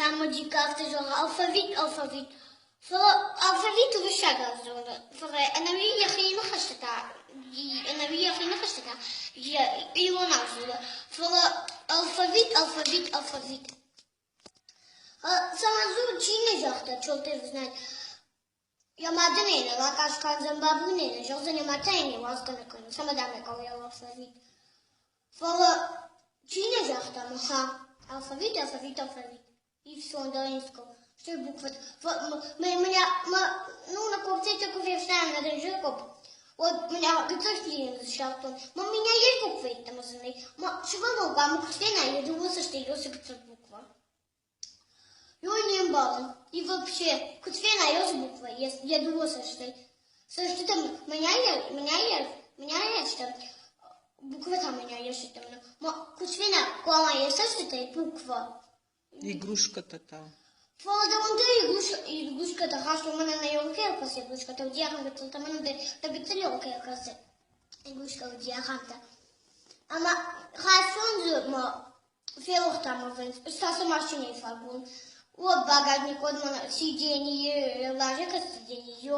та Мадикка афтӕ зӕгъы, алфавит, алфавит. Фӕлӕ алфавит уырыссагау зоны, фӕлӕ ӕнӕуи йӕхи ныхӕстӕ та, ӕнӕуи йӕхи ныхӕстӕ та иронау дзуры. Фӕлӕ алфавит, алфавит, алфавит. Сразу чи не загъта, черт его знает. Я мадынене лакас кӕндзӕн бабунене, зӕгъдзӕн йӕ матӕйне уадзгӕ кӕнын, цӕмӕдӕр хъӕуы йӕ алфавит. Фӕлӕ чи нӕ загъта, маха, алфавит, алфавит, алфавит. И все, Долинского. Что буквы? Меня, ну, на копце только верстаем на рыжикоп. Вот меня гыццыл защитил. Но у меня есть буквы там Чего мы Кристина, я думаю, что ее буква. Йой не мбарын. И вообще, куыд фенай уыцы буквӕ, йӕ дыууӕ цӕстӕй. Цӕстытӕ мӕнӕй сты, буквӕтӕ мӕнӕй сты. Куыд фена хъуамӕ йӕ цӕстытӕй буквӕ. Игрушкӕтӕ та? Фӕлӕ дӕуӕн дӕр игрушкӕтӕ хастон, мӕнӕн нӕ елкӕ ӕрхӕссы игрушкӕтӕ, уыди ахӕм гыццылтӕ, мӕнӕн дӕ гыццыл елкӕ ӕрхӕссы игрушкӕ уыди ахӕмтӕ. Ӕмӕ хастон дзы мӕ Ферох та мӕ вӕййынц. Ӕз та цы машинӕйы фӕгон. Уӕд багажник уӕд мӕнӕ сиденье лажӕ сиденье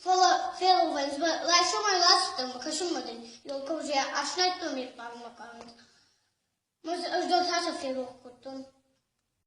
Фӕлӕ ферох вӕййынц. Райсомӕй рацыдтӕн мӕ кӕсынмӕ дын елкӕ уже ӕфснайдтон ме хъарммӕ хъармд. Ӕз дӕр та сӕ ферох кодтон.